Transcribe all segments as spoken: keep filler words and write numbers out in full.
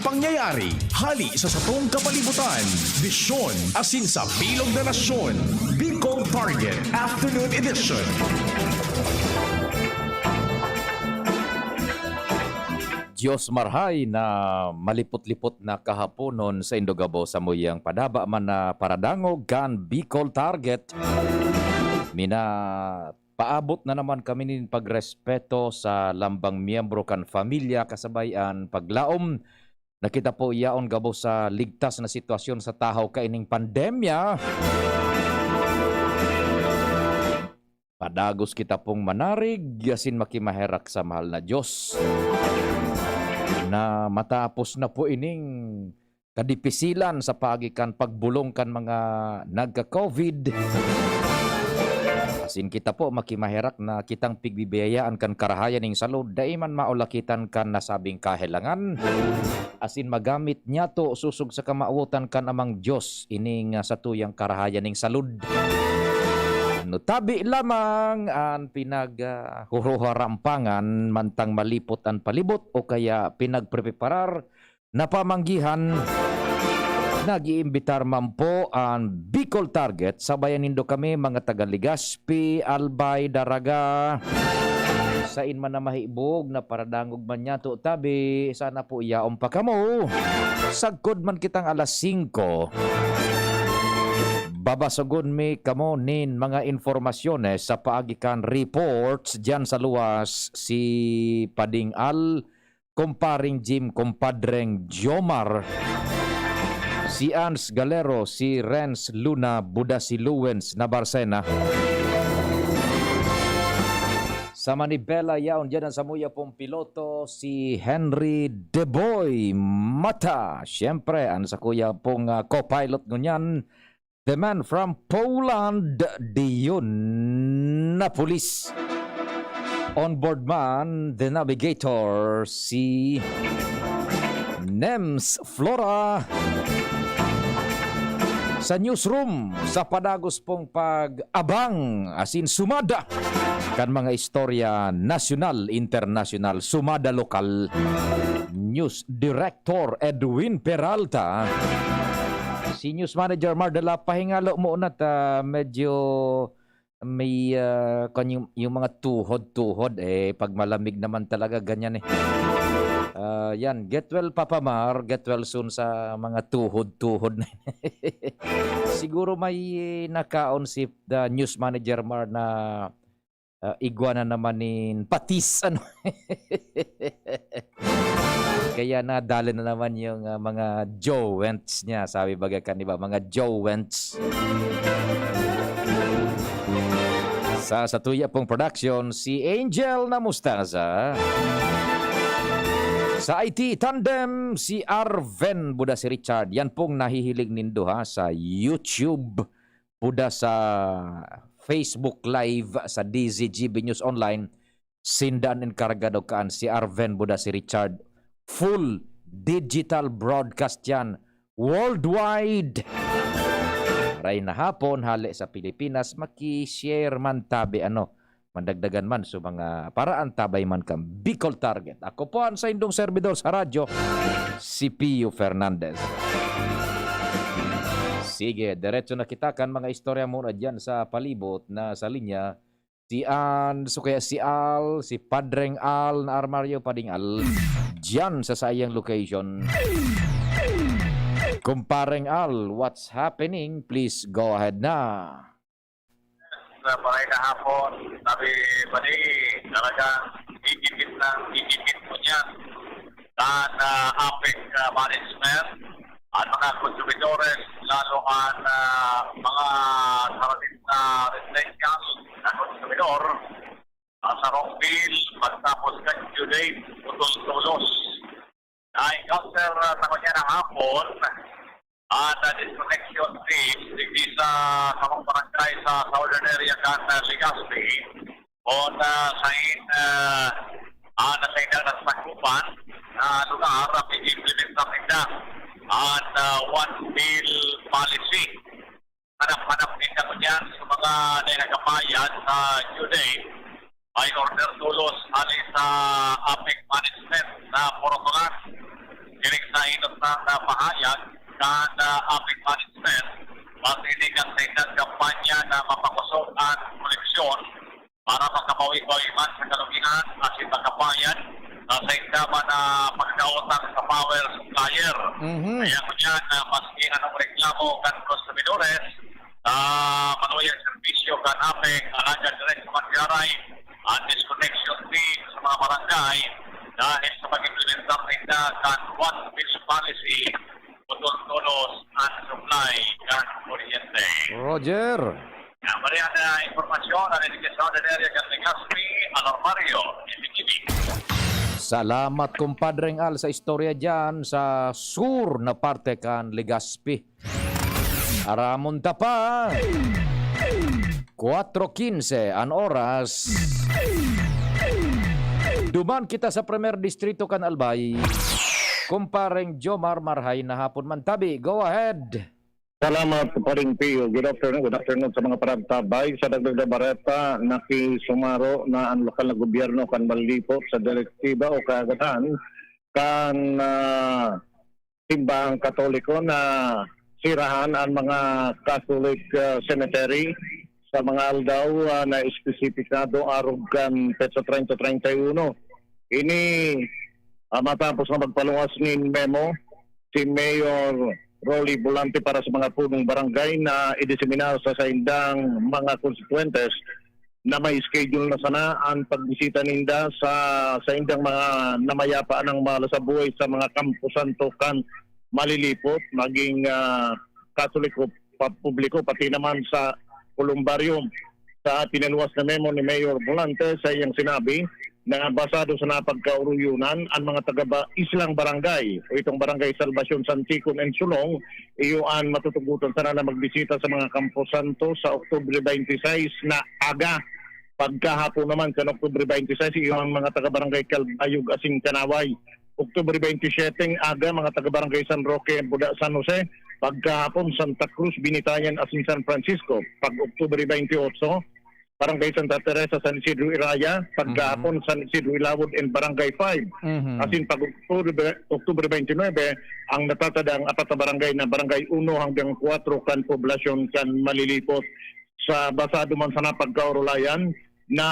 Pangyayari hali sa satong kapalibutan, bisyon asin sa bilog na nasyon. Bicol Target Afternoon Edition. Dios marhay na malipot-lipot na kahaponon saindo gabos samuyang padaba man na paradangog kan Bicol Target. Minapaabot na naman kami nin pagrespeto sa lambang miyembro kan pamilya, kasabay an paglaom na kita po yaon gabos sa ligtas na sitwasyon sa tahaw kaining pandemya. Padagos kita pong manarig asin makimaherak sa mahal na Dios na matapos na po ining kadipisilan sa paagi kan pagbolong kan mga nagka-covid. Asin kita po makimaherak na kitang pigbibiyayaan kan karahayan ning salud, dai man maulakitan kan nasabing kahelangan, asin magamit niyato sosog sa kamawotan kan Amang Dios ining, ah, satuyang karahayan ning salud. Ano, tabi lamang an pinag, ah, huruharampangan mantang malipot an palibot o kaya pinagpreparar na pamanggihan. Nag-iimbitar man po an Bicol Target, sabayan nindo kami, mga taga Legazpi, Albay, Daraga. Sain man na mahibog na paradangog man niyato, tabi, sana po yaon pa kamo. Sagkod man kitang alas singko, babasogon mi kamo nin mga impormasyones sa paagi kan reports diyan sa luwas, si Pading Al, Kumparing Jim, Kumpadreng Jomar, si Ans Galero, si Renz Luna, Buda si Luwens Nabarcena. Sa Manibela, yaon diyan an samuya pong piloto, si Henry Deboy Mata. Siyempre, an sakuya pong, ah, co-pilot ngunyan, the man from Poland, Dionapolis. On board man, the navigator, si Nems Flora. Sa newsroom, sa padagos pong pag-abang, asin sumada kan mga istorya nasyonal, internasyonal, sumada lokal, News Director Edwin Peralta. Si News Manager Mar de la, pahingalo muna ta, medyo may, ah, kan yung, yung mga tuhod-tuhod, eh, pag malamig naman talaga, ganyan, eh. Ah, yan, get well, Papa Mar, get well soon sa mga tuhod-tuhod na. Siguro may nakaon si, ah, News Manager Mar na, ah, igwa na naman nin patis, ano. Kaya nadali na naman yung, ah, mga jowents niya. Sabi baga kan iba, mga jowents. Sa, sa Tuya pong production, si Angel na Mustaza. Sa I T tandem, si Arven Buda, si Richard. Yan pong nahihiling nindo, ha, sa YouTube. Buda sa Facebook Live sa D Z G B News Online, sinda an enkargado kan si Arven Buda, si Richard. Full digital broadcast yan, worldwide. Maray na hapon, hale sa Pilipinas, maki-share man tabi, ano, mandagdagan man sa mga paraan, tabay man kan Bicol Target. Ako po an saindong servidor sa radyo, si Pio Fernandez. Sige, diretso na kita kan mga istorya muna diyan sa palibot na sa linya. Si Ann, so kaya si Al, si Padreng Al na Armario Pading Al, diyan sa sayang location. Kumpareng Al, what's happening? Please go ahead na. Sa Paray na hapon, sabi, pati talagang higipit ng higipit mo niyan. Kan, ah, APEC, ah, management, ang mga konsumidores, lalo ang, ah, mga sarapit na residential na konsumidor, ah, sa Rockville, pagtapos kan due date, putol-tulos. Na-encounter, ah, sa kanya na hapon, at, ah, disconnection team, digdi sa, sa mga barangay sa southern area kan, ah, Legazpi, on, ah, sa in, ah, ah, na sa indang nasakupan na lugar, ang pag-implement na ninda ang, ah, one bill policy. Hanap-hanap ninda ko diyan sa mga nanagapayan sa due date. May order tulos hali sa APEC management na porotolan. Direk sa ino Sa pahayag kan, ah, Apec Management, mahiling kan saindang kampanya na mapakosog an koleksyon para makabawi-bawi man sa kalugihan asin makabayad sa sainda man na pagkautang sa power supplier. Mhm. Kaya ngunyan, ah, maski anong reklamo kan konsumidores, ah, maluya ang serbisyo kan Apec, alagad diretso man giraray ang disconnection fee sa mga barangay dahil sa pag-implementar ninda kan one piso policy, putol tolos ang supply kan kuryente. Roger. Yan, maray na impormasyon, ang edukasyon ng area kan Legazpi, Alarmario, N D T V. Salamat, Kumpadreng Al, sa istorya dyan sa sur na parte kan Legazpi. Aramon ta pa. Kuwatro kinse an oras. Duman kita sa Primer Distrito kan Albay. Kumpareng Jomar, marhay na hapon man tabi. Go ahead. Salamat, Paring Pio. Good afternoon, good afternoon sa mga paragtabay. Sa dagdag na bareta, nakisumaro na ang lokal na gobyerno kan Malilipot sa direktiba o kaagadahan kan, ah, simbahang Katoliko na sirahan ang mga Catholic, ah, cemetery sa mga aldaw, ah, na espesipikado arog kan petsa treinta, treinta y uno. Ini, ah, matapos na magpaluwas nin memo si Mayor Rolly Volante para sa mga punong barangay na idiseminar sa saindang mga konstituyentes na may schedule na sana ang pagbisita ninda sa saindang mga namayapa nang mahal sa buhay sa mga kamposanto kan Malilipot, maging, ah, Katoliko, pa-, publiko, pati naman sa Columbarium. Sa pinaluwas na memo ni Mayor Volante, sa iyang sinabi na basado sa napagkauruyunan, ang mga taga ba-, islang barangay o itong Barangay Salvacion, Santicon and Sulong, iyo an matutugotan sana na magbisita sa mga kamposanto sa Oktubre twenty-six na aga. Pagkahapon naman kan Oktubre twenty-six, iyo ang mga taga Barangay Calbayog asin Canaway. Oktubre twenty-siyete aga, mga taga Barangay San Roque, Buda, San Jose. Pagkahapon, Santa Cruz, Binitayan asin San Francisco. Pag Oktubre twenty-eight, Barangay Santa Teresa, San Isidro Iraya. Pagkahapon, Mhm. San Isidro Ilawod and Barangay five. Mhm. Asin pag Oktubre, Oktubre twenty-nine, ang natatadang apat na barangay na Barangay uno hanggang kuwatro kan poblasyon kan Malilipot. Sa basado man sana pagkaurulayan na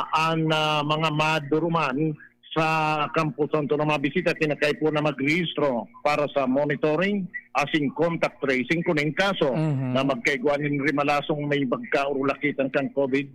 an, ah, mga maduruman sa kamposanto na mabisita, kinakaipuhan na magrehistro para sa monitoring asin contact tracing kuning kaso Mhm. na magkaigwa nin rimalasong may pagkaurulakitan kan COVID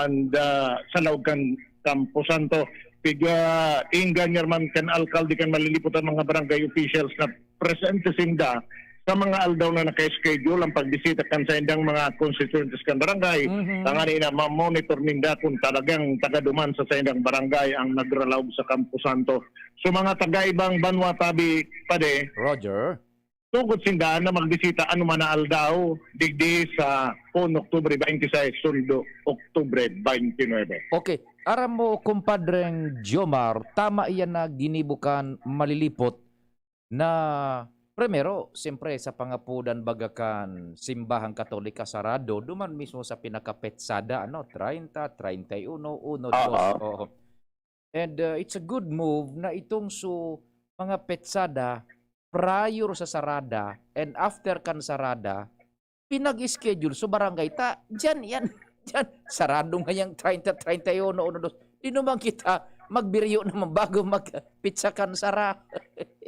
and, ah, sa laog kan kamposanto. Piga, inggan niya man kan alkalde kan Malilipot ang mga barangay officials na presente sinda sa mga aldaw na naka-schedule ang pagbisita kan saindang mga constituents kan barangay. Mhm. Tangani na ma-monitor ninda kung talagang taga duman sa saindang barangay ang nagralaog sa Campo Santo. So, mga taga-ibang banwa tabi, pade, Roger. Tugot sinda na magbisita anuman na aldaw, digdi sa pon Oktubre twenty-six, sundo Oktubre twenty-nine. Okay. Aram mo, Kumpadreng Jomar, tama iyan na ginibo kan Malilipot na, primero, siyempre, sa pangapodan baga kan simbahang Katolika, sarado, duman mismo sa pinakapetsada, ano, treinta, treinta y uno, uno, Oo. dos, oo. And, uh, it's a good move na itong su mga petsada, prior sa sarada, and after kan sarada, pinag-schedule sa barangay ta, diyan yan, diyan, sarado ngayang treinta, treinta y uno, uno, dos. Di naman kita magbiryo naman bago magpitsa kan sara.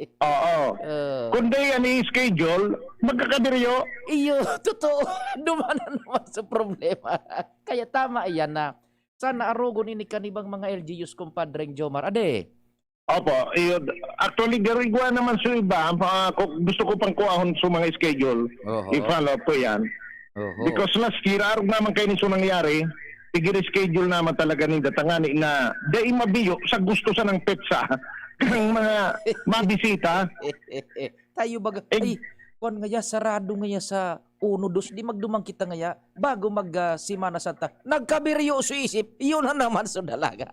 Oo. Eh. Kundi yan i-schedule, magkakabiryo. Iyo, totoo. Dumanan naman sa problema. Kaya tama yan na sana arogon ini kan ibang mga L G Us, Kumpadreng Jomar. Ade? Opo, iyo, actually, garigwa naman sa iba. Ah, ku-, gusto ko pang kuahon sa mga schedule. Oho. I-follow up ko yan. Oho. Because last year, arog naman kayo ni so nangyari, tigir-schedule naman talaga ni datangani na dai mabiyo sa gusto sa nang petsa ng mga mabisita. Tayo baga, Eh, ay, kwan ngaya, sarado ngaya sa uno, dos, di magduman kita ngaya, bago mag, ah, Semana Santa. Nagkabiryo sa isip, yun na naman sa dalaga.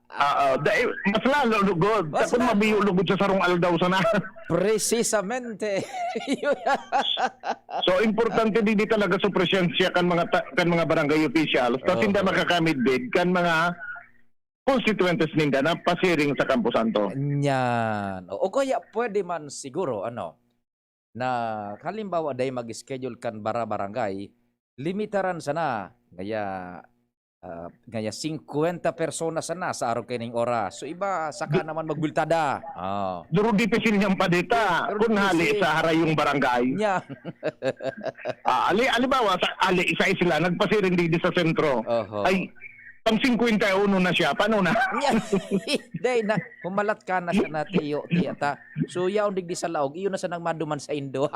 Oo, dai-, mas lalo lugod. Mas Tapos lalo. mabiyo lugod sa sarong aldaw sana. Precisamente. Yun. So, importante din di talaga sa presensya kan mga ta-, kan mga barangay officials. Tas Oo. hindi makakamidbid kan mga constituentes ninda na pasiring sa Campo Santo. Yan. O, o kaya pwede man siguro, ano, na halimbawa, dahil mag-schedule kan bara-barangay, limitaran sana. Kaya, ah, kaya singkwenta personas sana sa araw kaining oras. So, iba, saka naman magbultada. Oh. Duro dipisil niyang padita. Duro Kung hali dipisil. Sa harayong barangay. Nya. Ah, ali, alibawa, sa, ali, sa isla, nagpasiring digdi sa sentro. Oho. Ay, pang singkwenta y uno na siya. Paano na? Nya. Day na, humalat ka na sa natiyo, tiya ta. So, yaon digdi sa laog, iyo na sanang maduman sa indo.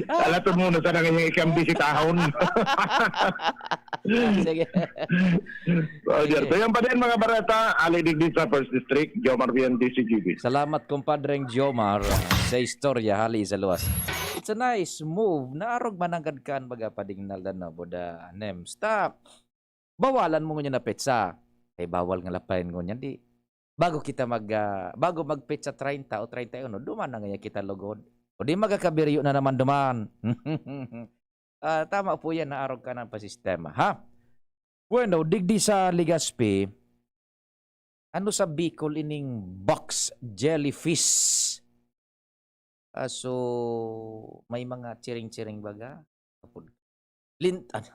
Alaton mo na sana ngayong ikambisitahon. Ah, sige. Oh, Sige. So, yan pa din, mga barata. Ali digdi sa First District, Jomar Vian, D C G B. Salamat, kumpadreng Jomar, sa istorya, hali sa luwas. It's a nice move. Naarog mananggad kan baga padingnal na, no? Buda, nem. Stop. Bawalan mo ngunyan na petsa. Kay bawal nga lapayan ngunyan, di. Bago kita mag, ah, bago magpetsa treinta o treinta y uno, duman na ngayon kita lugod. O di magkakabiryo na naman duman. Ah, tama po yan, naarog ka ng pasistema, ha? Bueno, digdi sa Legazpi, ano sa Bicol ining box jellyfish? Ah, so, may mga chiring-chiring baga? Kapul-, lint-, ano?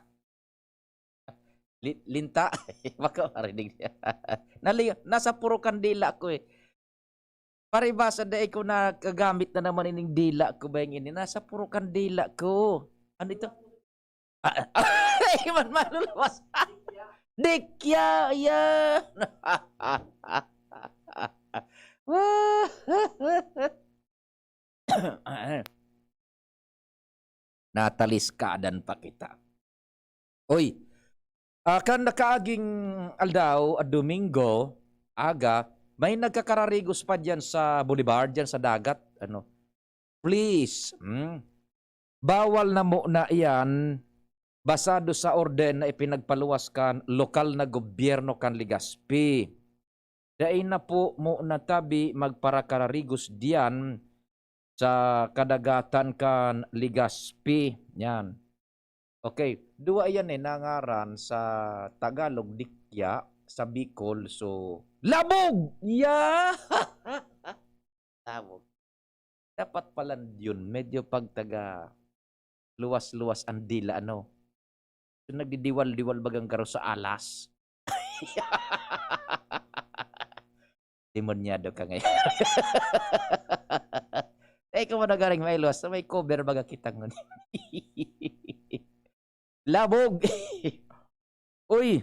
Li-, linta? Baka marinig niya. Nali-, nasa puro kandila ko eh. Paribasa dai ko nakagamit na naman ining dila ko ba yung ini? Nasa puro kandila ko. Ano ito? Ah, ah, man maluluwas. Dikya, yeah. Nataliskadan pa kita. Oy, ah, kan nakaaging aldaw, ah, Domingo, aga, may nagkakararigos pa diyan sa boulevard, diyan sa dagat, ano. Please, hmm, bawal na muna iyan, basado sa orden na ipinagpaluwas kan lokal na gobyerno kan Legazpi. Dai na po muna tabi magparakararigos diyan sa kadagatan kan Legazpi. Yan. Okay, duwa iyan eh, nangaran sa Tagalog, dikya, sa Bicol, so, labog! Yeah! Labog. Dapat pala yun, medyo pagtaga luwas-luwas ang dila, ano? So, nagdidiwal-diwal bagang garo sa alas. Demonyado ka ngayon. Eh, kung ano garing may luwas, may cover baga kitang nun. Labog! Uy!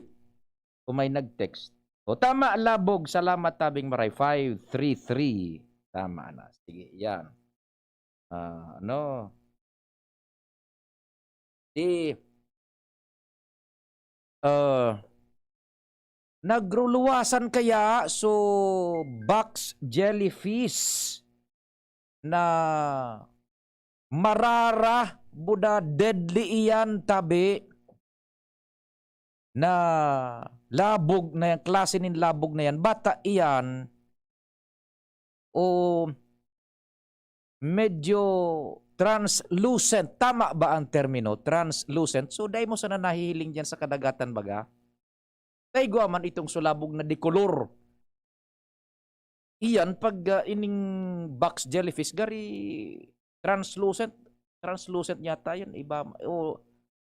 Kung may nag-text. O tama, Labog. Salamat, Tabing Maray. Five three three. Tama na. Sige, yan. Ah, ano? Di, ah, nagruluwasan kaya so box jellyfish na marara, buda, deadly iyan, tabi, na labog na yan, klase nin labog na yan, bata iyan, o medyo translucent. Tama ba ang termino? Translucent. So, dai mo sana nahihiling dyan sa kadagatan, baga? Taigwa man itong sulabog na dikolor. Iyan, pag ah, ining box jellyfish, gari translucent. Translucent yata yun. Iba, o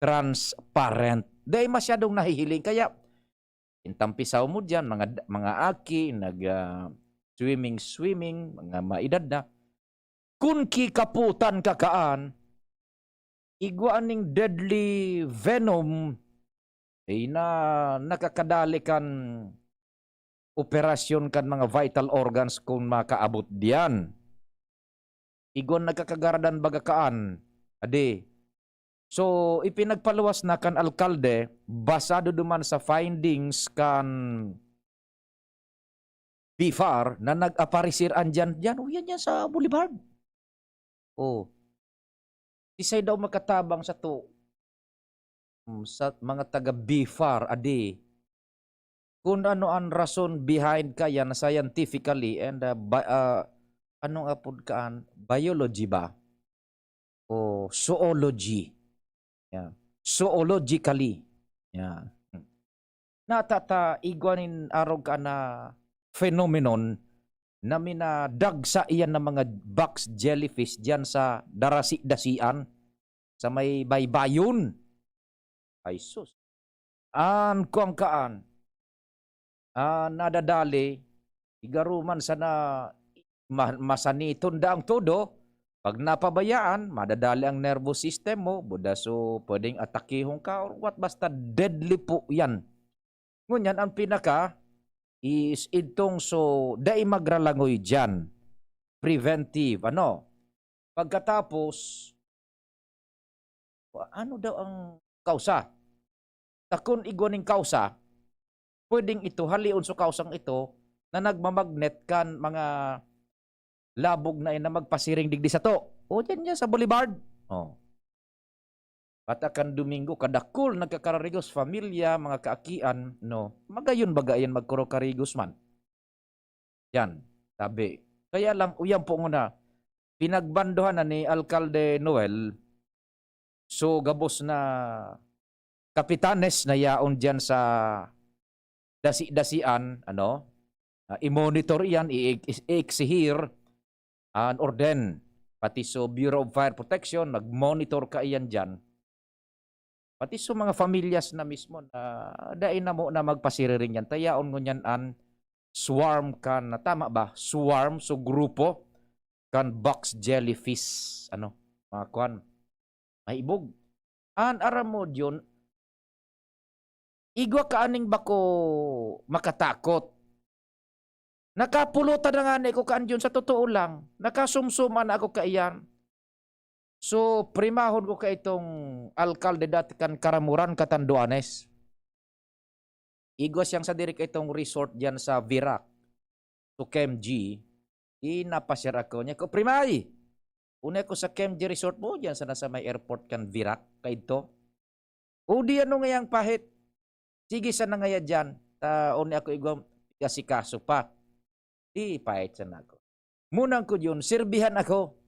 transparent. Dai masyadong nahihiling. Kaya, intampisaw mo dyan, mga, mga aki, nag ah, swimming, swimming, mga maedad na. Kun kikaputan ka kaan, igwa ning deadly venom, eh, na nakakadali kan operasyon kan mga vital organs kun makaabot diyan. Igwa nakakagaradan baga kaan, adi. So, ipinagpaluwas na kan alkalde, basado duman sa findings kan BFAR na nag-aparecer andyan, dyan, o yan, yan sa Boulevard. Oh. Isay daw makatabang sa to, mm, sa mga taga BFAR, adi. Kung ano ang rason behind kaya na scientifically and, ah, bi-, ah, anong apod kaan? Biology ba? O zoology. Yan. Zoologically. Yan. Hmm. Natata igwa nin arog ka na phenomenon na minadagsa iyan ng mga box jellyfish diyan sa darasi-dasian, sa may baybayon. Ay sus. An kuwang kaan, ah, nadadali, igaruman sana ma-, masaniton daang todo. Pag napabayaan, madadali ang nervous system mo, buda so pwedeng atakihon ka or what, basta deadly po yan. Ngunyan, ang pinaka is idtong so dai magralangoy diyan. Preventive, ano? Pagkatapos, ano daw ang kausa? Ta kun igwa nin kausa, pwedeng ito, halion so kausang ito na nagmamagnet kan mga labog na, na magpasiring digdi sato. O, diyan, diyan sa Boulevard. Oh. Pata kan Domingo, kadakul nagkakararigos, familia, mga kaakian, no? Magayon baga yan magkuro karigos man. Yan, tabi. Kaya lang, uyan po nguna, pinagbandohan na ni Alkalde Noel, so gabos na kapitanes na yaon diyan sa dasi-dasian, ano, ah, i-monitor iyan, i-, i-, i-exigir an orden. Pati so Bureau of Fire Protection, nag-monitor kaiyan diyan. Pati so mga familias na mismo na dai na mo na magpasiriring yan. Ta yaon ngunyan an swarm kan, tama ba? Swarm, so grupo kan box jellyfish, ano, mga kwan, maibog. An aram mo, Dion, igwa ka aning bako makatakot. Nakapulotan na ngani ako kaan, Dion, sa totoo lang. Nakasumsuman na ako kaiyan. So, primahon ko kaitong alkalde dati kan Karamuran, Catanduanes. Igwa siyang sa diri kaitong resort diyan sa Virac. So, Kem G, inapasyar ako. Niya ko, "Primay, una ako sa Kem G Resort mo, diyan sana sa may airport kan Virac, kaidto." "O di ano ngayang pahit? Sige sana ngaya diyan, ta uni ako igwa asikaso pa." Di pahit sana ako. Munang ko diyon, sirbihan ako.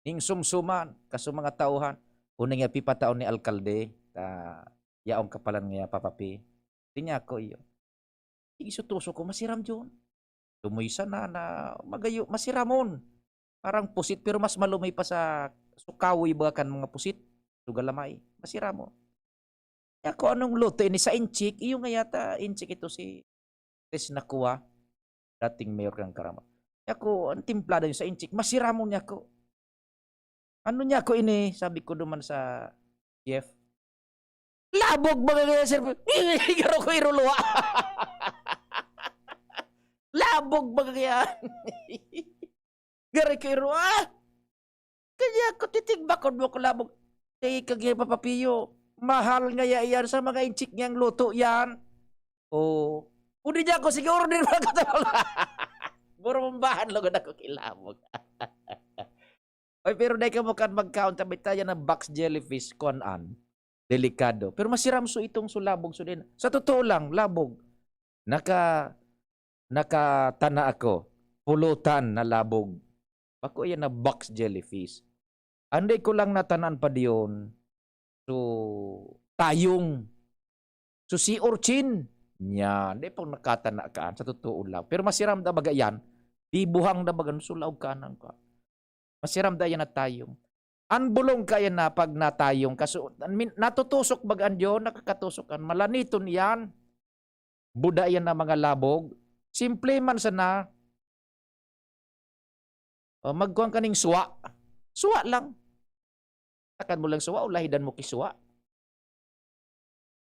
Ning sumsuman, kaso mga tauhan, uni nga pipataon ni alkalde, ta yaong kapalan nga papapi. Di niya ako iyo. Sige, sutuso ko, masiram diyon. Tumoy sana na magayo, masiramon. Parang pusit, pero mas malumay pa sa sukawoy ba kan mga pusit. Sugalamay, masiramon. Ako, anong luto ini sa inchik? Iyo nga yata, inchik ito si Tess Nakua, dating mayor kan Karama. Ako, ang timplada niyo sa inchik, masiramon niya ako. "Ano niya ako ini?" sabi ko duman sa chef. "Labog ba kaya, sir?" Garo ko iruluwa. "Labog ba kaya?" Garo ko iruluwa. Kaya ako titigbakon mo ko labog. Kaya kagaya papapiyo. Mahal nga ya iyan sa mga inchik niyang luto yan. Oh. Pwede niya ako, sige, order mo ako. Burumbahan lugod ako kilabog. Oy, pero dai ka mo kan magkaon, tabi tayo ng box jellyfish, kuan an, delikado. Pero masiram so itong sulabog, so din. Sa totoo lang, labog. Naka-, nakatana ako. Pulutan na labog. Bako yan na box jellyfish. Anday ko lang natanan pa diyon. So, tayong. So, sea urchin. Yan. Di pang nakatana kaan. Sa totoo lang. Pero masiram da baga yan. Bibuhang da baga. Sulaog ka nang ka. Masiram da yan na tayong. An bulong kaya na pag natayong. Kaso, I mean, natutusok baga an Diyo, nakakatusokan. Malaniton yan. Buda yan na mga labog. Simple man sana. O, magkuhan ka ning suwa. Suwa lang. Takan mo lang suwa o lahidan mo ki suwa.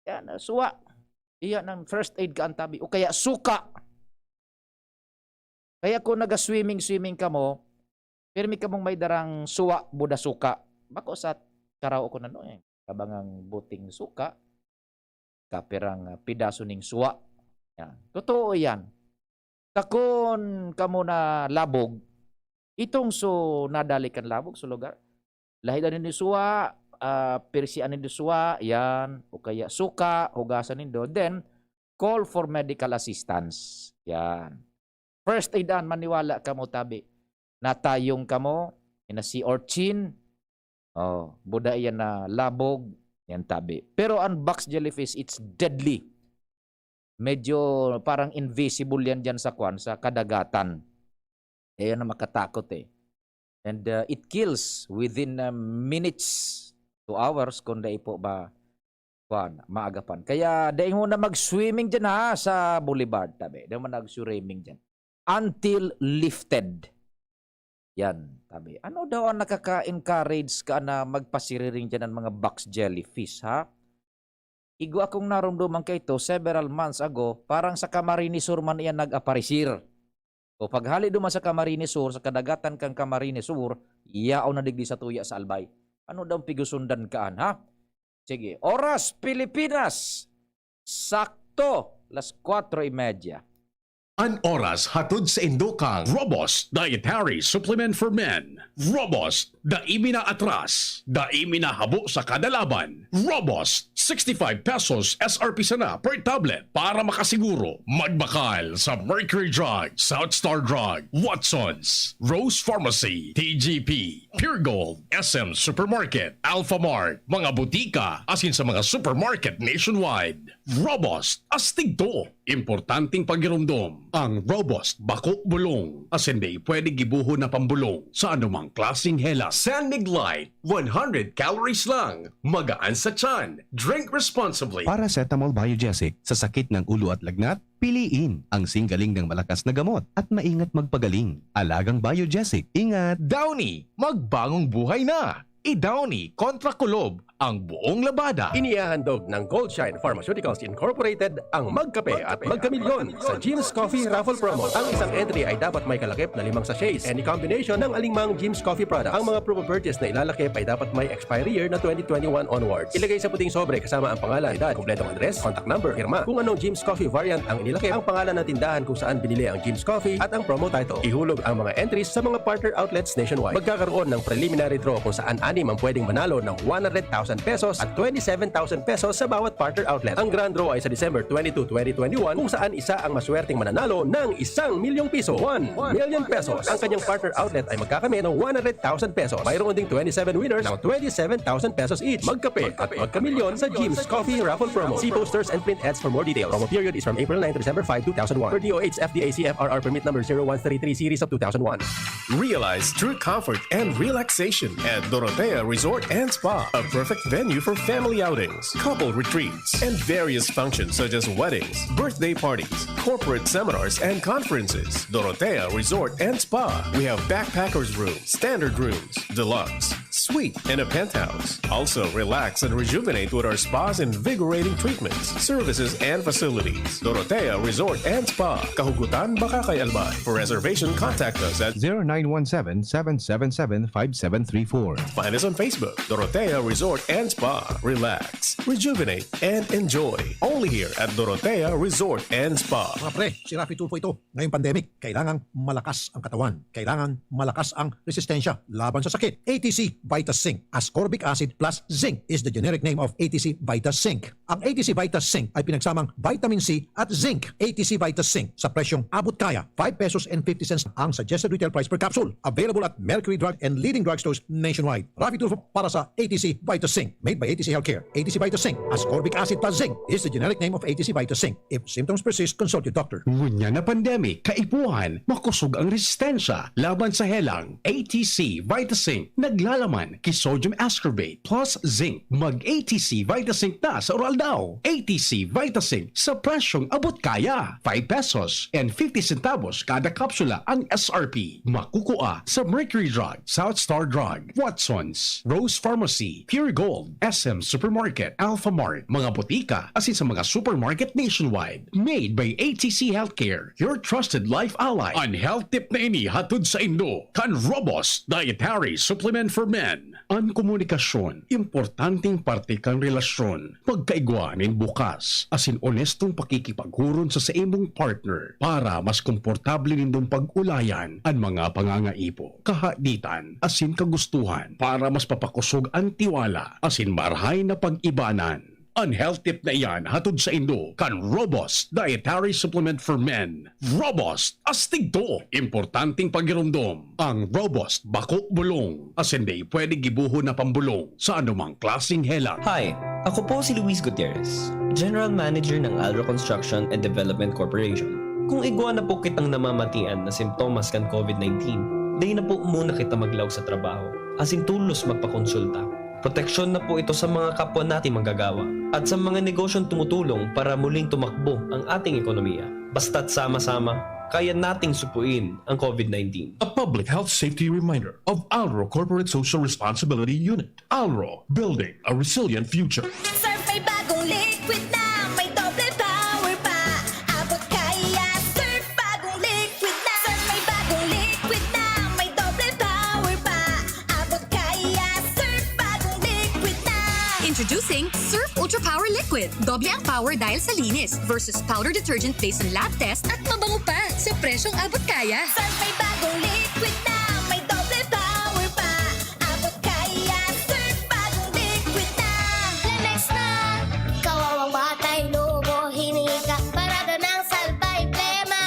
Yan, ah, suwa. Iyan ang first aid ka antabi. O kaya suka. Kaya kung naga-swimming-swimming ka mo, pirmi ka mong may darang suwa, buda suka. Bako sa karaw ko na no, eh. Kabangang buting suka, kapirang, ah, pidaso ning suwa. Yan. Totoo yan. Takon kamo na labog, itong so nadali kan labog sa lugar. Lahidan nindo suwa, ah, pirsian nindo suwa, yan. O kaya suka, hugasan nindo. Then, call for medical assistance. Yan. First aid an, maniwala kamo, tabi. Natayong kamo, in a sea urchin, oh, buda iyan na labog, yan tabi. Pero ang box jellyfish, it's deadly. Medyo parang invisible yan diyan sa kwan, sa kadagatan. Ayan ang makatakot eh. And, uh, it kills within, uh, minutes to hours kung dai po ba, kwan, maagapan. Kaya dai mo na mag-swimming diyan ha, sa boulevard, tabi. Dai mo na mag-swimming diyan. Until lifted. Yan, tabi. Ano daw ang nakaka-encourage ka na magpasiriring diyan ng mga box jellyfish, ha? Igwa akong naromdoman kaito several months ago, parang sa Camarines Sur man iyan nag-aparisir. O paghali duman sa Camarines Sur, sa kadagatan kan Camarines Sur, yaon na digdi sa tuya sa Albay. Ano daw pigusundan kaan, ha? Sige, oras Pilipinas. Sakto, las kwatro y media. An oras hatod sa indo kan Robust Dietary Supplement for Men. Robust, dai mi naatras, dai mi nahabo sa kada laban. Robust, sixty-five pesos S R P sana per tablet. Para makasiguro, magbakal sa Mercury Drug, South Star Drug, Watsons, Rose Pharmacy, T G P, Pure Gold, S M Supermarket, Alphamart, mga butika, asin sa mga supermarket nationwide. Robust, astig to. Importanteng pagiromdom, ang Robust bako bulong, asin dai pwede gibohon na pambulong sa anumang klaseng helang. San Mig Light, one hundred calories lang, magaan sa tiyan, drink responsibly. Paracetamol Biogesic sa sakit ng ulo at lagnat, piliin ang singgaling ng malakas na gamot at maingat magpagaling. Alagang Biogesic, ingat! Downy, magbagong buhay na! I-Downy kontra kulob ang buong labada. Inihahandog ng Goldshine Pharmaceuticals Incorporated ang Magkape at Magkamilyon sa Jim's Coffee Raffle Promo. Ang isang entry ay dapat may kalakip na limang sachets, any combination ng alinmang Jim's Coffee product. Ang mga proof of purchase na ilalakip ay dapat may expiry year na twenty twenty-one onwards. Ilagay sa puting sobre kasama ang pangalan, edad, kompletong address, contact number, pirma, kung anong Jim's Coffee variant ang inilakip, ang pangalan ng tindahan kung saan binili ang Jim's Coffee, at ang promo title. Ihulog ang mga entries sa mga partner outlets nationwide. Magkakaroon ng preliminary draw kung saan anim ang pwedeng manalo ng one hundred thousand pesos at twenty-seven thousand pesos sa bawat partner outlet. Ang grand draw ay sa December twenty-two, twenty twenty-one, kung saan isa ang maswerteng mananalo ng isang milyong piso, one million pesos. Ang kanyang partner outlet ay magkakamit ng one hundred thousand pesos. Mayroon ding twenty-seven winners ng twenty-seven thousand pesos each. Magkape at magkamilyon sa Jim's Coffee Raffle Promo. See posters and print ads for more details. Promo period is from April nine to December five, two thousand one. Per D O H F D A C F R R permit number zero one three three series of two thousand one. Realize true comfort and relaxation at Dorotea Resort and Spa, a perfect venue for family outings, couple retreats, and various functions such as weddings, birthday parties, corporate seminars, and conferences. Dorotea Resort and Spa. We have backpackers room, standard rooms, deluxe, suite, and a penthouse. Also, relax and rejuvenate with our spa's invigorating treatments, services, and facilities. Dorotea Resort and Spa, Kahugutan, Bacacay, Albay. For reservation, contact us at zero nine one seven, seven seven seven, five seven three four. Find us on Facebook, Dorotea Resort and Spa. Relax, rejuvenate, and enjoy. Only here at Dorotea Resort and Spa. Mga pre, si Raffy Tulfo ito. Ngayong pandemic, kailangang malakas ang katawan. Kailangan malakas ang resistensya laban sa sakit. A T C Vita Zinc, ascorbic acid plus zinc is the generic name of A T C Vita Zinc. Ang A T C Vita Zinc ay pinagsamang vitamin C at zinc. A T C Vita Zinc sa presyong abot kaya, five pesos and fifty cents ang suggested retail price per capsule. Available at Mercury Drug and leading drugstores nationwide. Raffy Tulfo para sa A T C Vita Zinc. Made by A T C Healthcare. A T C Vita Zinc, ascorbic acid plus zinc is the generic name of A T C Vita Zinc. If symptoms persist, consult your doctor. Ngunyan na pandemic, kaipuhan, makosog ang resistensya laban sa helang. A T C Vita Zinc, naglalaman ki sodium ascorbate plus zinc. Mag A T C Vita Zinc na sa oral daw. A T C Vita Zinc sa presyong abot kaya. Five pesos and fifty centavos kada kapsula ang S R P. Makukua sa Mercury Drug, South Star Drug, Watsons, Rose Pharmacy, Pure Gold, S M Supermarket, Alpha Mart, mga botika, asin sa mga supermarket nationwide. Made by A T C Healthcare, your trusted life ally. An health tip na ini hatod saindo kan Robust Dietary Supplement for Men. An komunikasyon, importanteng parte kan relasyon. Pagkaigwa nin bukas asin onestong pakikipaghuron sa saimong partner para mas komportable nindong pag-ulayan an mga pangangaipo, kahaditan, asin kagustuhan para mas papakosog an tiwala asin marahay na pag-ibanan. An health tip na iyan hatod saindo kan Robust Dietary Supplement for Men. Robust, astig to! Importanteng pagiromdom, ang Robust bako bulong, asin dai pwede gibohon na pambolong sa anumang klaseng helang. Hi! Ako po si Luis Gutierrez, General Manager ng Alro Construction and Development Corporation. Kung igwa na po kitang namamatian na simptomas kan COVID nineteen, dai na po muna kita maglaog sa trabaho, asin tolos magpakonsulta. Proteksyon na po ito sa mga kapwa nating manggagawa at sa mga negosyong tumutulong para muling tumakbo ang ating ekonomiya. Basta't sama-sama, kaya nating supuin ang COVID nineteen. A public health safety reminder of Alro Corporate Social Responsibility Unit. Alro, building a resilient future. Surf may bagong liquid na, may doble power pa. Abot kaya, Surf bagong liquid na. Surf may bagong liquid na, may doble power pa. Abot kaya, Surf bagong liquid na. Introducing Surf Ultra Power Liquid. Doble ang power dahil sa linis versus powder detergent based on lab test at mabango pa sa presyong abot kaya. Surf may bagong liquid na, may doble power pa. Abot kaya, Surf bagong liquid na. Lemex na, kawawang batay, lobo, hinika, parada ng salbay, plema.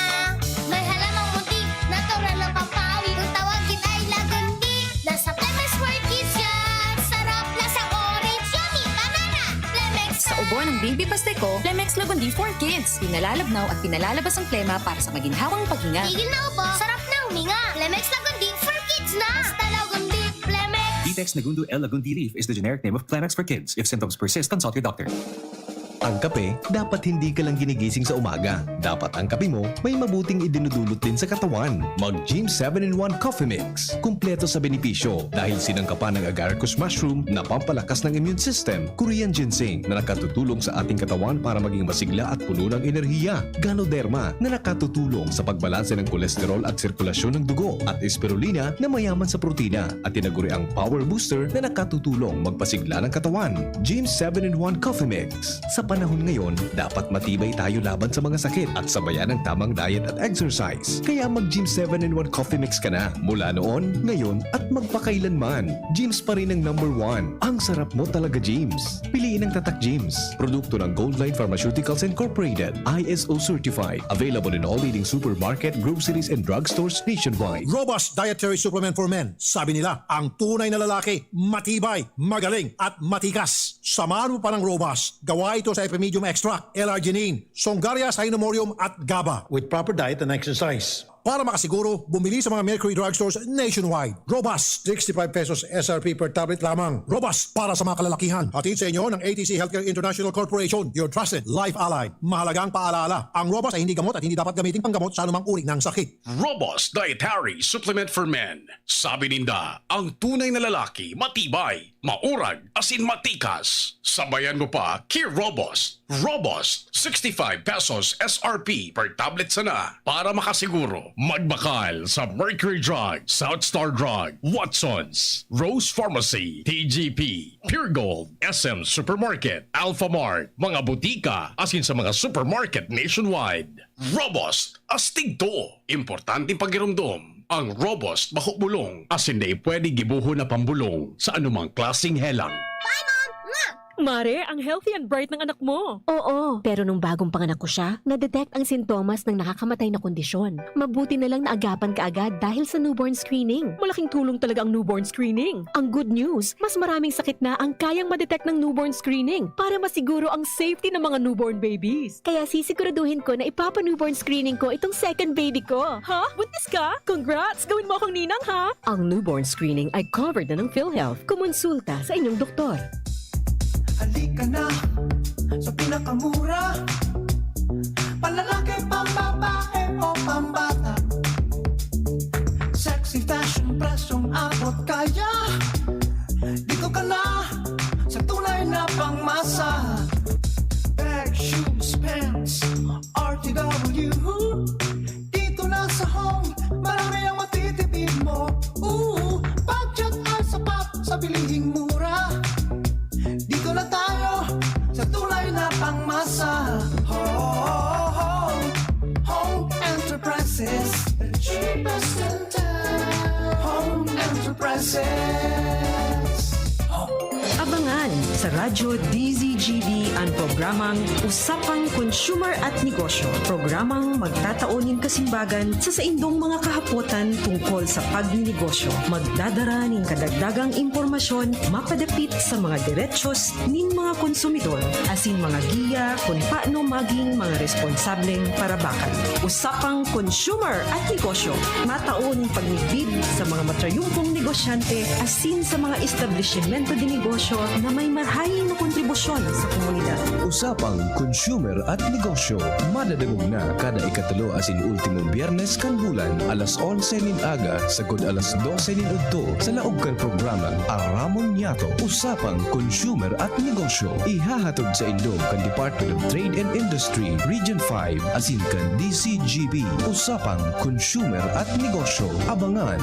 May halamang munti, natural ng pampawi. Kung tawagin ay lagundi, nasa Lemex World Kids yan. Sarap, lasang orange, yummy, banana. Lemex Sa ubo ng Baby Pasteco, Lemex Lagundi for Kids. Pinalalabnaw at pinalalabas ang plema para sa maginhawang paghinga. Tigil na ubo, sarap na huminga. Lemex Lagundi for Kids na. Basta Lagundi, Lemex. Vitex Negundo L. Lagundi leaf is the generic name of Kleenex for kids. If symptoms persist, consult your doctor. Ang kape, dapat hindi ka lang ginigising sa umaga. Dapat ang kape mo may mabuting idinudulot din sa katawan. Mag Gym seven in one Coffee Mix. Kumpleto sa benepisyo dahil sinangkapan ng agaricus mushroom na pampalakas ng immune system, Korean ginseng na nakatutulong sa ating katawan para maging masigla at puno ng enerhiya, Ganoderma na nakatutulong sa pagbalanse ng kolesterol at sirkulasyon ng dugo, at Spirulina na mayaman sa protina at tinaguriang power booster na nakatutulong magpasigla ng katawan. Gym seven in one Coffee Mix. Sa panahon ngayon, dapat matibay tayo laban sa mga sakit at sabayan ng tamang diet at exercise. Kaya mag Gym seven in one Coffee Mix ka na mula noon, ngayon, at magpakailanman. Gym's pa rin ang number one. Ang sarap mo talaga, Gym's. Piliin ang Tatak Gym's. Produkto ng Goldline Pharmaceuticals Incorporated, I S O certified. Available in all leading supermarket, groceries, and drugstores nationwide. Robust Dietary Supplement for Men. Sabi nila, ang tunay na lalaki, matibay, magaling, at matikas. Samahan mo pa ng Robust. Gawa ito sa Epimedium Extract, L-arginine, Songaria Cynomorium, at GABA. With proper diet and exercise. Para makasiguro, bumili sa mga Mercury Drugstores nationwide. Robust, sixty-five pesos S R P per tablet lamang. Robust para sa mga kalalakihan. Hatid sa inyo ng A T C Healthcare International Corporation, your trusted life ally. Mahalagang paalala, ang Robust ay hindi gamot at hindi dapat gamitin panggamot sa anumang uri ng sakit. Robust Dietary Supplement for Men. Sabi ninda, ang tunay na lalaki, matibay, maurag, asin matikas. Sabayan mo pa, ki Robust. Robust, sixty-five pesos S R P per tablet sana. Para makasiguro, magbakal sa Mercury Drug, South Star Drug, Watsons, Rose Pharmacy, T G P, Pure Gold, S M Supermarket, Alphamart, mga butika, asin sa mga supermarket nationwide. Robust, astig to! Importanteng pagiromdom, ang Robust bako bulong, asin dai pwede gibohon na pambolong sa anumang klaseng helang. Mare, ang healthy and bright ng anak mo. Oo, pero nung bagong panganak ko siya, na-detect ang sintomas ng nakakamatay na kondisyon. Mabuti na lang naagapan kaagad dahil sa newborn screening. Malaking tulong talaga ang newborn screening. Ang good news, mas maraming sakit na ang kayang ma-detect ng newborn screening para masiguro ang safety ng mga newborn babies. Kaya sisiguraduhin ko na ipapa-newborn screening ko itong second baby ko. Ha? Buntis ka? Congrats! Gawin mo akong ninang, ha? Ang newborn screening ay covered na ng PhilHealth. Kumonsulta sa inyong doktor. Halika na sa pinakamura. Panlalaki, pambabae o pambata. Sexy fashion, presyong abot kaya. Dito ka na sa tunay na pangmasa. Bag, shoes, pants, R T W. Dito na sa Home, marami ang matitipid mo. Ooh, budget ay sapat sa bilihing mura. Dito na tayo sa tunay na pangmasa. Home, Home Enterprises, the cheapest in town. Home Enterprises. Home. Abangan Sa Radyo D Z G B an programang Usapang Consumer at Negosyo, programang magtatao nin kasimbagan sa saindong mga kahapotan tungkol sa pagninegosyo. Magdadara nin kadagdagang impormasyon mapadapit sa mga derechos nin mga konsumidor, asin mga giya kun paano maging mga responsableng parabakan. Usapang Consumer at Negosyo, matao nin pagmidbid sa mga matrayumpong negosyante asin sa mga establisimento de negosyo na may marahay na kontribusyon sa komunidad. Usapang Consumer at Negosyo, madadangog na kada ikatulo asin ultimong Biyernes kan bulan, alas onse nin aga sagkod alas dose nin udto, sa laog kan programang Aramon Niyato, Usapang Consumer at Negosyo. Ihahatod saindo kan Department of Trade and Industry, Region five, asin kan D Z G B, Usapang Consumer at Negosyo. Abangan!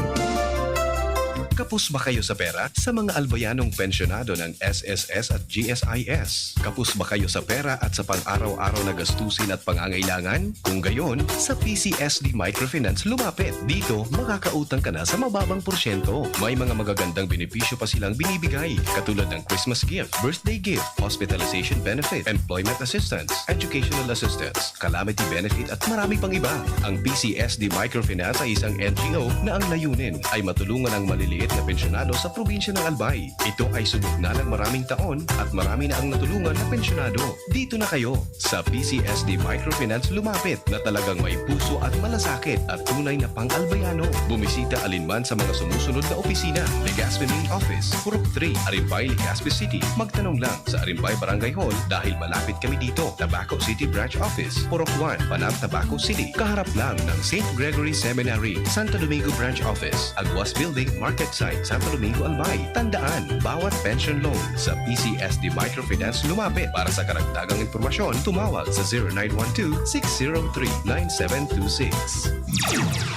Kapos ba kayo sa pera? Sa mga albayanong pensyonado ng S S S at G S I S? Kapos ba kayo sa pera at sa pang-araw-araw na gastusin at pangangailangan? Kung gayon, sa P C S D Microfinance lumapit. Dito, makakautang ka na sa mababang porsyento. May mga magagandang benepisyo pa silang binibigay, katulad ng Christmas gift, birthday gift, hospitalization benefit, employment assistance, educational assistance, calamity benefit at marami pang iba. Ang P C S D Microfinance ay isang N G O na ang layunin ay matulungan ang maliliit na pensyonado sa probinsya ng Albay. Ito ay subok na ng maraming taon at marami na ang natulungan na pensyonado. Dito na kayo! Sa P C S D Microfinance lumapit na talagang may puso at malasakit at tunay na pang-Albayano. Bumisita alinman sa mga sumusunod na opisina: Legazpi Main Office, Purok three, Arimbay, Legazpi City. Magtanong lang sa Arimbay Barangay Hall dahil malapit kami dito. Tabaco City Branch Office, Purok one, Panab, Tabaco City. Kaharap lang ng Saint Gregory Seminary, Santo Domingo Branch Office, Aguas Building, Market Site, Santo Domingo, Albay. Tandaan, bawat pension loan sa P C S D Microfinance lumapit. Para sa karagdagang impormasyon, tumawag sa zero nine one two, six zero three, nine seven two six.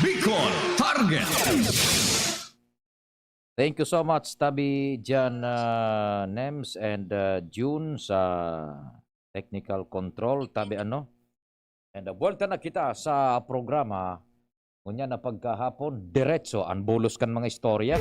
Bicol Target. Thank you so much, Tabi Jan, ah, Nems and, ah, June sa technical control, Tabi ano. And, ah, buwelta na kita sa programa. Ngunyan na pagkahapon, diretso ang bulos kan mga istorya.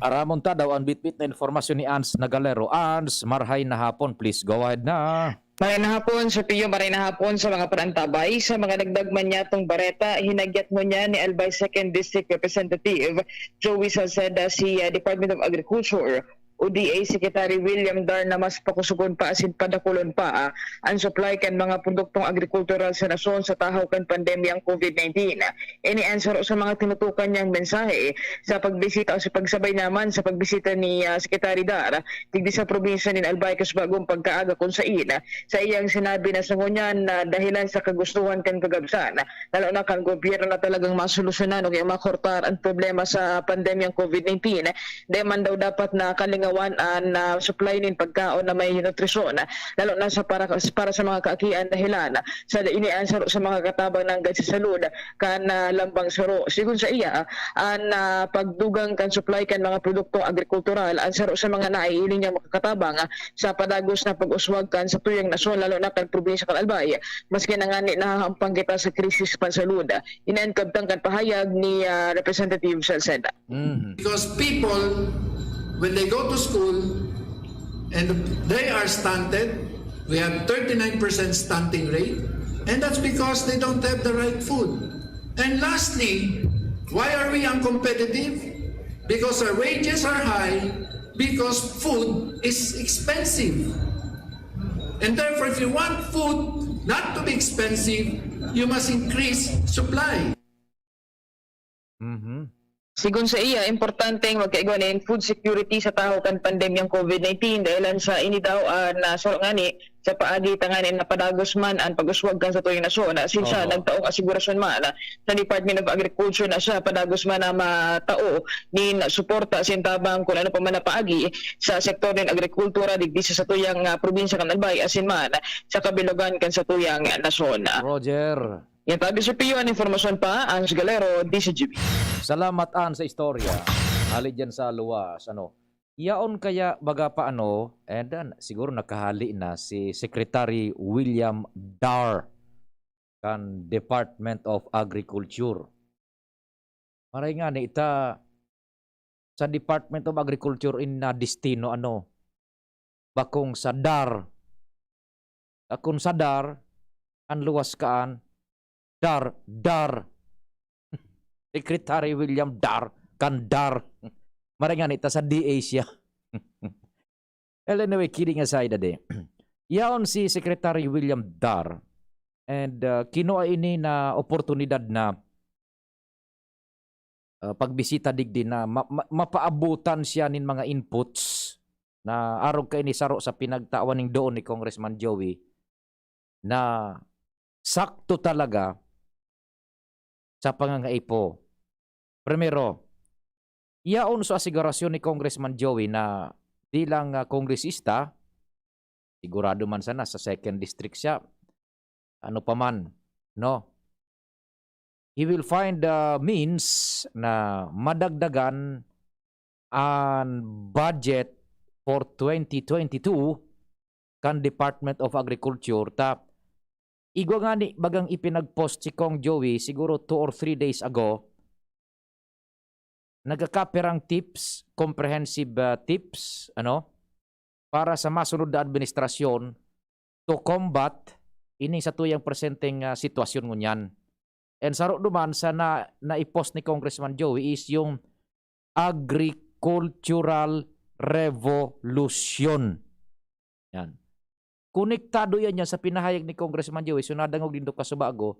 Aramon ta daw ang bitbit na informasyon ni Ans Nagalero. Ans, marhay na hapon. Please go ahead na. Maray na hapon, Sir Pio, maray na hapon sa mga panantabay. Sa mga nagdagman niyatong bareta, hinagyat ngunyan ni Albay Second District Representative Joey Salceda si, ah, Department of Agriculture o D A Secretary William Dar na mas pakusugon pa asin padakulon pa, ah, ang supply kan mga produktong agrikultural sa nasyon sa tahaw kan pandemyang COVID nineteen. Ini ang saro sa mga tinutukan niyang mensahe sa pagbisita o sa pagsabay naman sa pagbisita ni, ah, Secretary Dar digdi sa probinsya nin Albay kasubagong pagkaaga, kun sain, ah, sa iyang sinabi na sa ngunyan na dahilan sa kagustuhan kan kagabsan, lalo na kan gobyerno, na talagang masolusyonan o kaya makortar ang problema sa pandemyang COVID nineteen, dai man daw dapat na kalingawan an, ah, supply nin pagkaon na may nutrisyon, lalo na sa para, para sa mga kaakian, dahilan sa ini ang saro sa mga katabang nanggad sa salud kan, ah, lambang saro. Sigon sa iya, an, ah, pagdugang kan supply kan mga produktong agrikultural ang saro sa mga naiiling niyang makakatabang, ah, sa padagos na pag-uswag kan satuyang nasyon, lalo na kan probinsya kan Albay, maski na ngani nahahampang kita sa krisis pansalud. Ini an kabtang kan pahayag ni, ah, Representative Salceda. Mhm. Because people, when they go to school and they are stunted, we have thirty-nine percent stunting rate, and that's because they don't have the right food. And lastly, why are we uncompetitive? Because our wages are high, because food is expensive. And therefore, if you want food not to be expensive, you must increase supply. Mhm. Sigon sa iya, importante ang magkaigwa nin food security sa tahaw kan pandemyang COVID nineteen, dahilan sa ini daw, ah, na saro ngani sa paagi tanganing napadagos man an pag-uswag kan satuyang nasyon, na siya nagtaong asigurasyon man sa Department of Agriculture na siya padagos man na matao nin suporta asin tabang kun ano pa man na paagi sa sektor nin agrikultura digdi sa satuyang, ah, probinsya kan Albay asin man sa kabilugan kan satuyang nasyon. Roger. Yan tabi si Pio, an informasyon pa, Ans Galero, D Z G B. Salamat, An, sa istorya. Hali dyan sa luwas, ano. Yaon kaya baga pa, ano, and then, siguro nakahali na si Secretary William Dar kan Department of Agriculture. Maray ngani ita sa Department of Agriculture in na destino, ano, bakong sa DAR. Bakong sa DAR, an luwas kaan, DAR, DAR. Secretary William DAR, kan DAR. Maray ngani ita sa D A siya. Well, anyway, kidding aside, ade. Yaon si Secretary William DAR. And, uh, kinua ini na oportunidad na, uh, pagbisita digdi na ma-, ma-, mapaabutan siya nin mga inputs na arog kaini saro sa pinagtawan ning doon ni Congressman Joey na sakto talaga sa pangangaipo. Primero, yaon sa asigurasyon ni Congressman Joey na bilang, ah, kongresista, sigurado man sana sa second district siya, ano pa man, no? He will find the means na madagdagan an budget for twenty twenty-two kan Department of Agriculture. Ta, igwa ngani bagang ipinag-post si Cong Joey siguro two or three days ago, nagkakapirang tips, comprehensive, ah, tips, ano, para sa masunod na administrasyon to combat ining satuyang presenteng, ah, sitwasyon ngunyan. And saro duman sa na, nai-post ni Congressman Joey is yung agricultural revolution. Yan. Konektado yan, yan sa pinahayag ni Congressman Joey. So, nadangog nindo kasubago.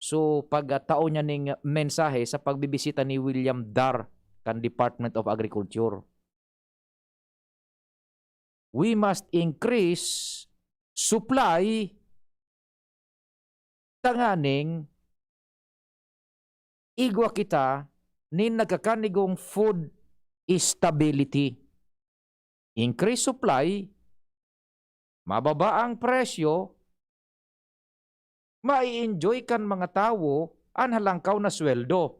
So, pagkatao niya ning mensahe sa pagbibisita ni William DAR kan Department of Agriculture. We must increase supply tanganing igwa kita nin nagkakanigong food stability. Increase supply, mababa ang presyo, mai-enjoy kan mga tawo an halangkaw na sweldo.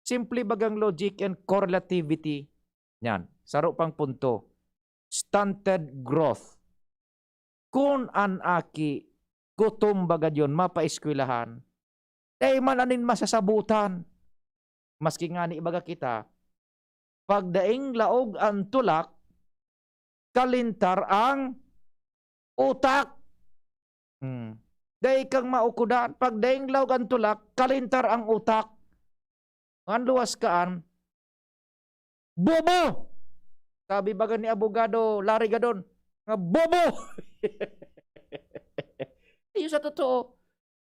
Simple bagang logic and correlativity. Yan, saro pang punto. Stunted growth. Kun an aki gutom baga diyon mapaeskwelahan, dai man anin masasabotan. Maski ngani baga kita, pagdaing laog an tulak, kalintar ang utak. Hmm. Dai kang maukodan. Pagdaing laog an tulak, kalintar ang utak. An luwas kaan, bobo! Sabi baga ni Abogado Larry Gadon, nga bobo! Iyo sa totoo,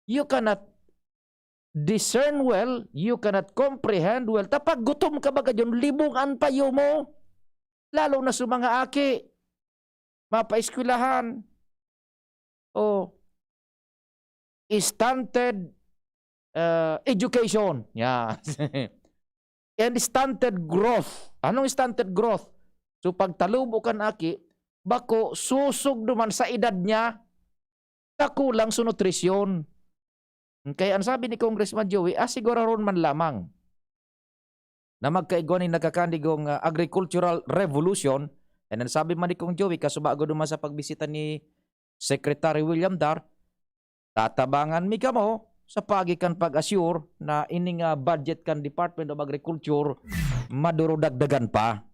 you cannot discern well, you cannot comprehend well. Ta pag gutom ka baga diyon, libong an payo mo. Lalo na sa mga aki, mapaeskwelahan. O, stunted, ah, education. Yan. And stunted growth. Anong stunted growth? So, pagtalubo kan aki, bako, susog duman sa edad niya, ta kulang sa nutrisyon. Kaya ang sabi ni Congressman Joey, asiguraron man lamang na magkaigwa nin nagkakanigong, ah, agricultural revolution. And ang sabi man ni Cong Joey, kasubago duman sa pagbisita ni Secretary William Dar, tatabangan mi kamo sa paagi kan pag-assure na ining, ah, budget kan Department of Agriculture madurudagdagan pa.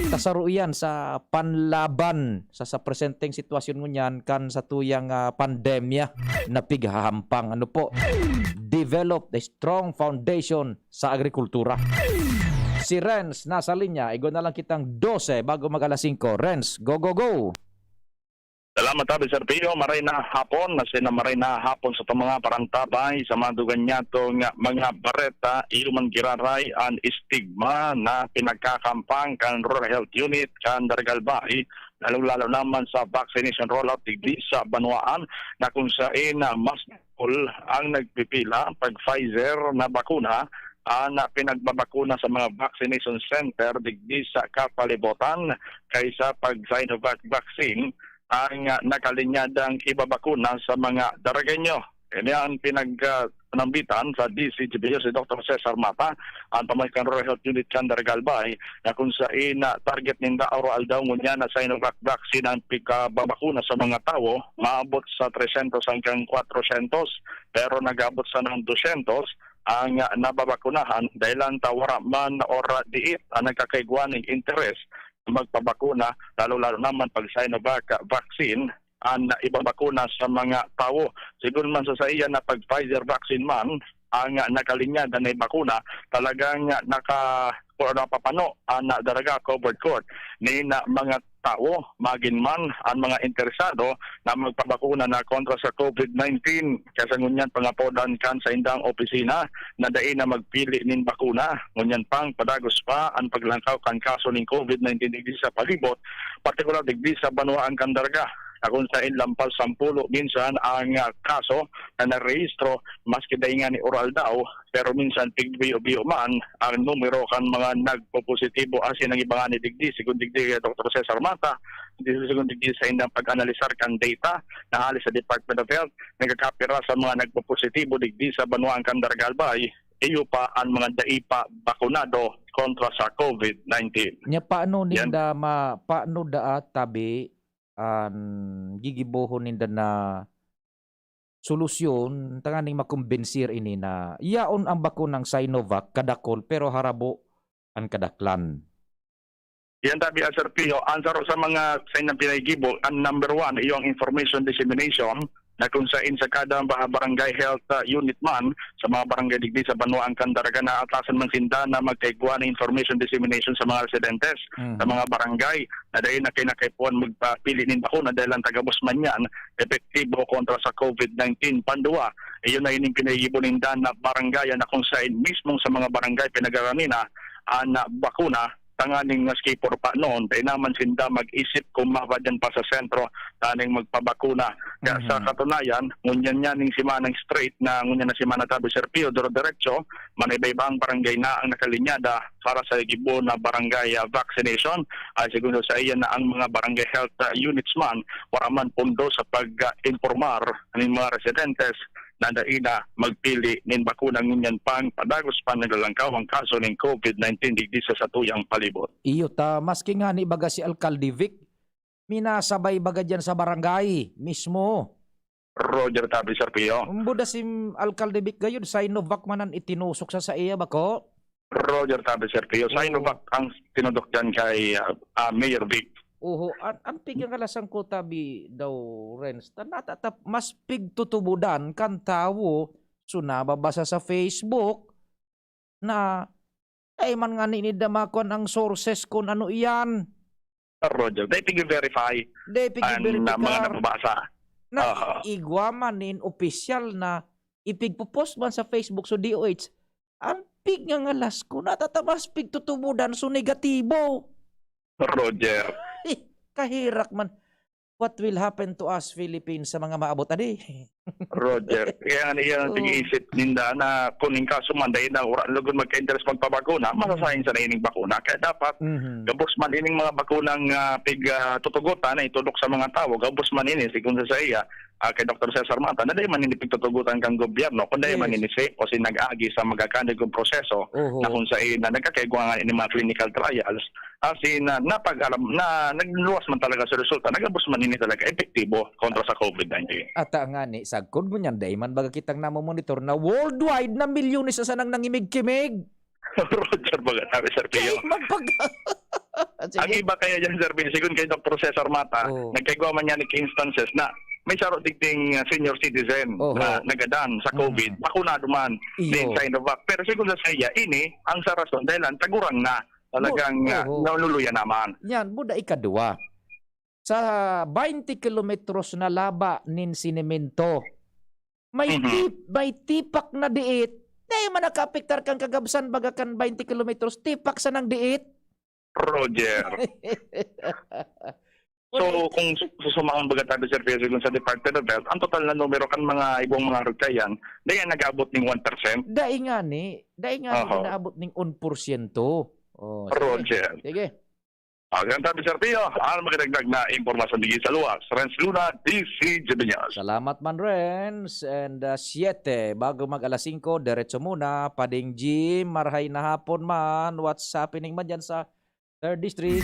Ta saro iyan sa panlaban sa, sa presenteng sitwasyon ngunyan kan satuyang, ah, pandemya na pighahampang. Ano po? Develop a strong foundation sa agrikultura. Si Renz nasa linya. Igwa na lang kitang dose bago mag alas singko. Renz, go, go, go! Salamat, Abi Serpio. Maray na hapon, asin na maray na hapon sa mga parantabay sa madugang nyatong mga bareta. Iyo man giraray an estigma na pinagkakampang kan Rural Health Unit kan Daragalbay, lalong-lalo naman sa vaccination rollout digdi sa banwaan, na kung saen na mas dakul ang nagpipila pag Pfizer na bakuna, ang pinagbabakuna sa mga vaccination center digdi sa kapalibotan kaysa pag Sinovac vaccine ang, ah, nakalinyadang ibabakuna sa mga Daragueño. Ini ang pinag, ah, panambitan sa D C G B H, si Doktor Cesar Mata, ang pamuhay kan Rural Health Unit kan Daraga Albay, na kung sain na target ninda araw-aldaw ngunyan na Sinovac vaccine ang pikababakuna sa mga tawo, maabot sa tresyentos hanggang kwatrosyentos, pero nag-abot sa nang dosyentos ang, ah, nababakunahan, dahilan ta wara man or diit ang nagkakaigwa ning interes magpabakuna, lalo-lalo naman pag Sinovac vaccine ang ibabakuna sa mga tawo. Sigon man sa saiya na pag Pfizer vaccine man ang nakalinyada na bakuna, talagang naka-, o napapano ang Daraga Covered Court ni na mga tawo, magin man ang mga interesado na magpabakuna na kontra sa COVID nineteen. Kaya sa ngunyan, pangapodan kan saindang opisina na dai na magpili nin bakuna. Ngunyan pang padagos pa ang paglangkaw kan kaso nin COVID nineteen digdi sa palibot, partikular digdi sa banwaan kan Daraga, na kung sain lampas sampulo minsan ang, ah, kaso na narehistro, maski dai ngani oral daw, pero minsan pigbiyo-biyo man ang numero kan mga nagpopositibo. Asin ang iba ngani digdi, sigon digdi kay Doktor Cesar Mata, digdi sigon digdi sa indang pag-analisar kan data na hali sa Department of Health, nagkakapira sa mga nagpopositibo digdi sa banwaan kan Daraga Albay, iyo pa ang mga dai pa bakunado kontra sa COVID nineteen. Nya, paano Yan. ninda ma-, paano daa tabi an gigibohon ninda na solusyon tanganing makumbensir ini na yaon ang bakunang Sinovac kadakol pero harabo an kadaklan? Yan tabi, ah, Sir Pio, ang saro sa mga saindang pinagibo, ang number one, iyo ang information dissemination, na kung sain sa kada ba-, barangay health, ah, unit man, sa mga barangay digdi sa banwaan kan Daraga, naatasan man sinda na magkaigwa na information dissemination sa mga residentes, Mhm. sa mga barangay, na dahil na kinakaipuhan magpapili nin bakuna dahil ang tagabos man yan, epektibo kontra sa COVID nineteen. Panduwa, iyon na ining pinagibo ninda na barangay na kung sain mismong sa mga barangay pinagaranan na ang, ah, bakuna, tanganing maski purpa noon, dai naman sinda mag-isip kung mabadyan pa sa sentro, taning magpabakuna. Kaya sa Mhm. katunayan, ngunyan niya ning simanang straight na ngunyan na semana tabi, Sir Pio, duro-diretso, manaiba-iba ang barangay na ang nakalinyada para sa gibo na barangay, ah, vaccination. Ay, sigon sa iya na ang mga barangay health, ah, units man, wala man pondo sa pag-, ah, impormar ng mga residentes na dai na magpili nin bakuna ngunyan pang padagos pa naglalangkaw ang kaso nin COVID nineteen digdi sa satuyang palibot. Iyo ta, maski ngani baga si Alcalde Vic, minasabay baga diyan sa barangay mismo. Roger tabi, Sir Pio. Umbuda si Alcalde Vic gayud, Sinovac man an itinusok sa saiya, bako? Roger tabi, Sir Pio. Oo. Sinovac ang tinudok diyan kay, ah, ah, Mayor Vic. Oho, an, an pigkakalasan ko tabi daw, Renz, ta natatap-, mas pigtutubodan kan tawo, so nababasa sa Facebook na, ay man nga ninda makuan ang sources kun ano iyan. Sir Roger, dai pigi-verify Dai an, ah, mga pigi-verify. nababasa. Na Aha. igwa man nin opisyal na ipigpo-post man sa Facebook, so D O H, ang pigngangalas ko, natatamas pigtutubodan, so negatibo. Roger. Kahirak man. What will happen to us Philippines sa mga maabot adi? Roger, kaya nga niya ang Oo. tig-iisip ninda na kung in kaso man, dahil na ura-, lugod magka-interes magpabakuna, Mm. masasayang sa naining bakuna. Kaya dapat, Mhm. gabos man ining mga bakunang, ah, pig, ah, tutugotan na itudok sa mga tawo, gabos man ini, sigon sa saiya, ah, kay Doktor Cesar Mata, na dai man ini pigtutugotan kang gobyerno, kun dai man Yes. ini safe o sinag-agi sa magkakanigong proseso Oho. na kung sain na nagkakaigwa nga ini mga clinical trials, As in, na napag-alam na nagluwas man talaga sa resulta, nagabos man ini talaga epektibo kontra sa COVID nineteen. Ata ngani, sagkod ngunyan, dai man baga kitang namomonitor na worldwide na milyones na sanang nangimig-kimig. Roger, baga sabi, Sir Pio. Dai man pag-, Sige. Ang iba kaya dyan, Sir Pio, sigon kay Doktor Cesar Mata, Oo. nagkaigwa man niya ni instances na may saro digding, ah, senior citizen Oho. na nagadan sa COVID, Mm. bakunado man Iyo. din sa Sinovac. Pero sigon sa saya, ini ang sa rason dahil ang tagurang na talagang, Bu-, ah, oo. naluluya naman. Yan, buda ikadwa. Sa baynte kilometros na laba nin sinemento, may Mhm. tip-, may tipak na diit. Dai man nakaapektar kan kagabsan baga kan baynte kilometros, tipak sanang diit. Roger. So, Wala. kung su-, susumahon baga tabi, Sir Pio, sigon sa Department of Health, ang total na numero kan mga ibong mga rugkayan, dai yan nag-aabot ning one percent. Dai ngani, dai ngani Aha. inaabot ning un porsyento. Oh, sige. Roger. Sige. Agan tabi, Sir Pio, ang makadagdag na impormasyon digdi sa luwas. Renz Luna, D C G B News. Salamat man, Renz. And uh, siete, bago mag alas singko, diretso muna. Pading Jim, marhay na hapon man. What's happening man dyan sa third District?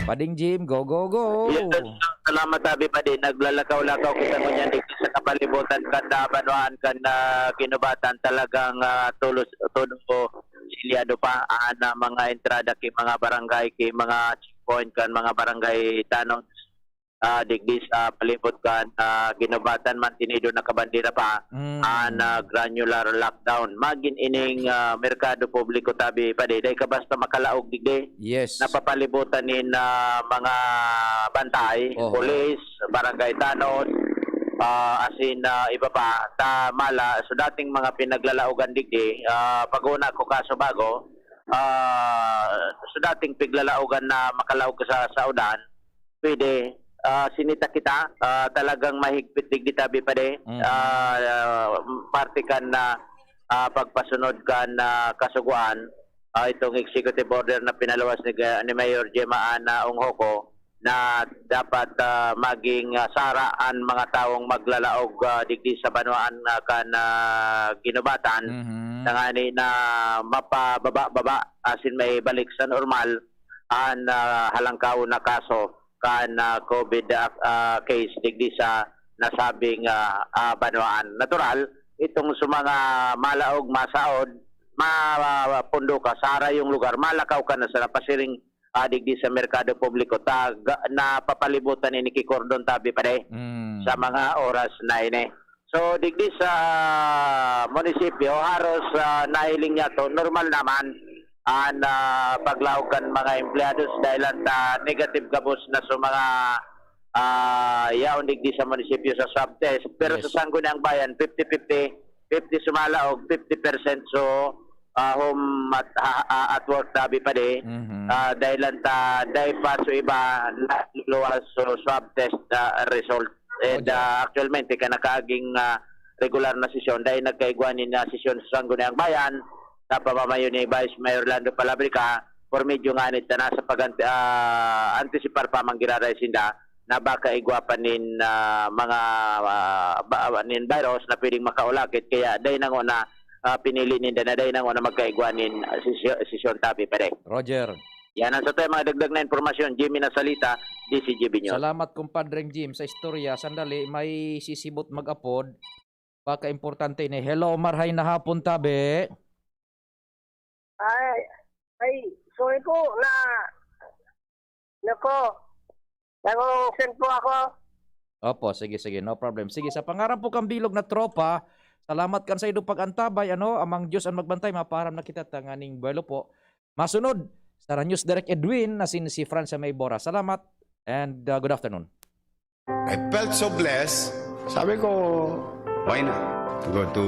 Pading Jim, go, go, go! Yes, sir. Salamat, Abi Padi. Naglalakaw-lakaw kita ngunyan dito sa kapalibutan kan ah, banwaan kan ah, Ginubatan. Talagang ah, tulos, tulo silyado pa ang ah, mga entrada ki mga barangay, ki mga checkpoint kan mga barangay tanon. Ah, digdi sa palibot kan ah, Ginubatan, mantinido na kabandera pa Mm. ang ah, granular lockdown. Magin ining ah, merkado publiko, tabi pa di. Dai ka basta makalaog digdi. Yes. Napapalibutan nin ah, mga bantay, Oho. Police, barangay tanod, ah, asin ah, iba pa, ta mala, so dating mga pinaglalaogan digdi, ah, pag-una ko kaso bago, ah, so dating piglalaogan na makalaog ka sa, sa udan, pwede, ah, sinita kita, ah, talagang mahigpit digdi, tabi pa di. Mhm. Ah, parte kan na ah, pagpasunod kan ah, kasugoan, ah, itong executive order na pinaluwas ni, ni Mayor Gemma Ana Onghoco na dapat ah, maging ah, sara an mga tawong maglalaog ah, digdi sa banwaan ah, kan ah, Ginubatan, Mhm. tangani na mapababa-baba asin maibalik sa normal an ah, halangkawon na kaso kan ah, COVID ah, ah, case digdi sa nasabing ah, ah, banwaan. Natural, itong sa mga malaog, masaod, mapundo ka, sara yung lugar, malakaw ka na sa napasiring ah, digdi sa merkado publiko, tag, napapalibutan ini ki kordon, tabi pa di Mm. sa mga oras na ini. So, digdi sa munisipyo, haros ah, nahiling niya to, normal naman ang ah, paglaog kan mga empleyados dahil ang ah, negative gabos na sa mga ah, yaon digdi sa munisipyo sa swab test. Pero Yes. sa Sangguniang Bayan, fifty fifty, fifty sumalaog, fifty percent so ah, home at, ah, ah, at work, tabi pa di. Mhm. Ah, dahil lang ta, dahil pa sa iba, naluluwas so swab test ah, result. And Roger. ah, actualmente, ka nakaaging ah, regular na sesyon, dahil nagkaigwa ni na sesyon sa Sangguniang Bayan, sa pamamayo ni Vice Mayor Lando Palabrica, por medyo nga nito na sa pag ah, antisipar pa manggiraray sinda na baka igwa pa nin ah, mga ah, ba, nin virus na pwedeng makaulakit, kaya dahil nango na ah, pinili ninda na dahil nango na magkaigwa nin ah, sesyo- sesyon, tabi pa di. Roger. Yan ang sa tayo mga dagdag na impormasyon. Jimmy Nasalita, D C G B News. Salamat, kumpadreng Jim, sa istorya. Sandali, may sisibot mag-apod. Baka importante ini. Hello, marhay na hapon, tabi. Ay, ay, sorry po na, nako, nag-send po ako. Opo, sige, sige. No problem. Sige, sa pangaran po kang bilog na tropa, salamat kan sa idong pag-antabay. Ano, amang Diyos ang magbantay, maparam na kita tanganing buwelo po. Masunod, sa News Direct Edwin, na sin si Francia Maybora. Salamat and uh, good afternoon. I felt so blessed. Sabi ko, why not? Go to